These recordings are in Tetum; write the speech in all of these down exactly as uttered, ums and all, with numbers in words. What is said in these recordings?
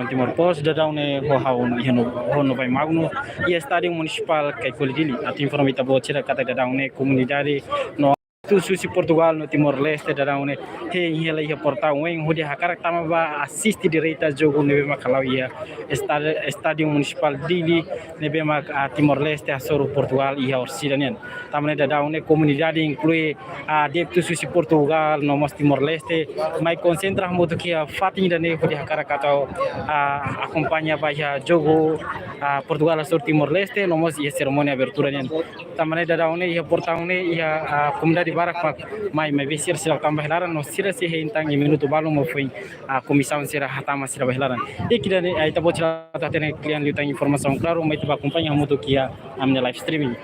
Timor Post, daudaun ne'e ho ha'u iha no, ho Novai Magno, iha Estádiu Munisipál Caicoli Dili. Atu informa ita-boot sira katak daudaun ne'e komunidade no Adeptus husi Portugal no Timor-Leste daudaun ne'e hein hela iha portaun oin hodi hakarak tama ba asiste direta jogu ne'ebé mak hala'o iha Estádiu, Estádiu Munisipál Dili ne'ebé mak, ah, Timor-Leste hasoru Portugal iha orsida nian. Tanba ne'e daudaun ne'e komunidade inklui, ah, adeptus husi Portugal no mós Timor-Leste mai konsentra hamutuk iha fatin ida-ne'e hodi hakarak atu, ah, akompaña ba iha jogu, ah, Portugal hasoru Timor-Leste no mós iha serimónia abertura nian. Tanba ne'e daudaun ne'e iha portaun ne'e iha, ah, komunidade barak mak mai, maibé sira seidauk tama ba iha laran no sira sei hein tan iha minutu balun mak foin, ah, komisaun sira hatama sira ba iha laran. Iha ida-ne'e, ah, ita-boot sira atu hatene kle'an liután informasaun klaru, mai ita bá akompaña hamutuk iha ami-nia live streaming.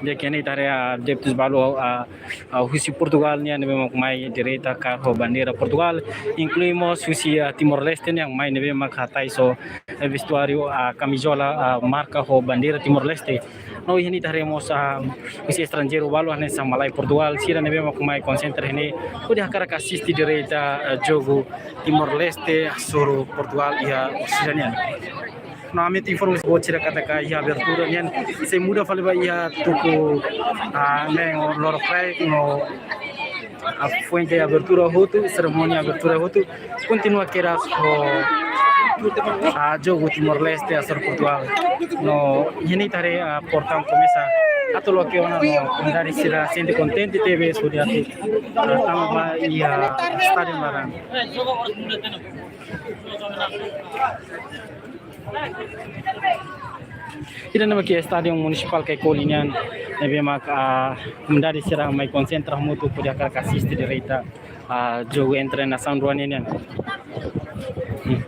Di'ak, iha ne'e ita haree adeptus balu, ah, ah, husi Portugal nian ne'ebé mak mai direta kaer ho bandeira Portugal, inklui mós husi, ah, Timor-Leste nian mai ne'ebé mak hatais ho, eh, vestuáriu, ah, kamizola, ah, marka ho bandeira Timor-Leste. No iha ne'e ita haree mós, ah, husi estranjeiru balu hanesan malae Portugal sira ne'ebé mak mai konsentra iha ne'e hodi hakarak asiste direta, ah, jogu Timor-Leste hasoru Portugal iha orsida nian. No ami atu informa ita-boot sira katak iha abertura nian sei muda fali ba iha tuku, ah, ne'e lorokraik no, ah, foin tiha abertura hotu, serimónia abertura hotu kontinua kedas ho, ah, jogu Timor-Leste hasoru Portugal. No iha ne'e ita haree, ah, portaun komesa atu loke ona no komunidade sira sente kontente tebes hodi atu, ah, tama ba iha estádiu laran. Ida-ne'e mak iha Estádiu Munisipál Caicoli nian ne'ebé mak, ah, komunidade sira mai konsentra hamutuk hodi hakarak asiste direta, ah, jogu entre nasaun rua ne'e nian. Hmm.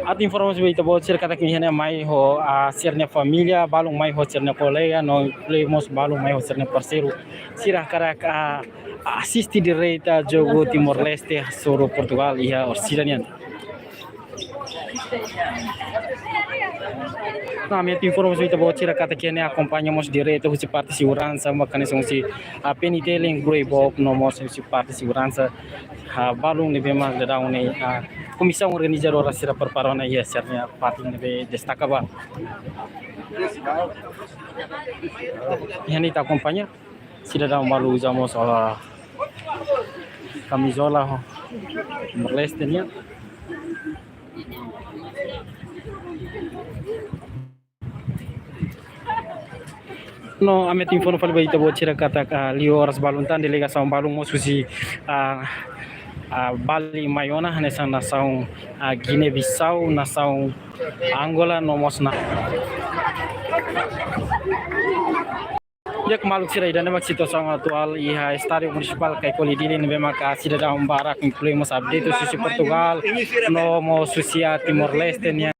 Atu informa ba ita-boot sira katak iha ne'e mai ho, ah, sira-nia família, balun mai ho sira-nia kolega, no inklui mós balun mai ho sira-nia parseiru. Sira hakarak, ah, asiste direta jogu Timor-Leste hasoru Portugal iha orsida nian. No ami atu informa ba ita-boot sira katak iha ne'e akompaña mós direta husi parte seguransa, mak hanesan husi, ah, P N T L, inklui BOP no mós husi parte seguransa, ah, balun ne'ebé mak daudaun ne'e, ah, komisaun organizadora sira prepara ona iha sira-nia fatin ne'ebé destaka ba. Iha ne'e ita akompaña. Sidadaun balu uza mós, ah, kamizola, oh, Timor-Leste nian. No, ami atu informa fali ba ita-boot sira katak, ah, liu oras balun tan delegasaun balun mós husi, ah, ah, Bali mai ona, hanesan nasaun, ah, Guiné-Bissau, nasaun Angola, no mós na Di'ak maluk sira, ida-ne'e mak situasaun atuál iha Estádiu Munisipál Caicoli Dili ne'ebé maka sidadaun barak inklui mós adeptus husi Portugal no mós husi Timor-Leste nian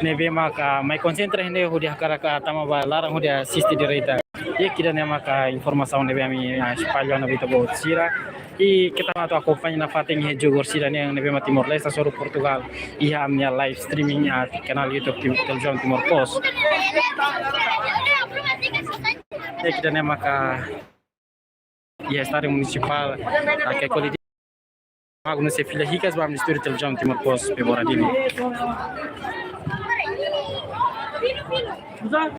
ne'ebé maka mai konsentra iha ne'e hodi hakarak tama ba laran hodi asiste direta. Di'ak, ida-ne'e maka informasaun ne'ebé ami, ah, espalla ona ba ita-boot sira. I keta atu akompaña nafatin iha jogu orsida nian ne'ebé mak Timor-Leste hasoru Portugal iha ami-nia live streaming iha kanál YouTube Tim-, Televizaun Timor Post. Di'ak, ida-ne'e maka iha Estádiu Munisipál, ah, Caicoli Dili. Magno, sei fila hikas ba ami-nia estúdiu Televizaun Timor Post, Pebora Dili.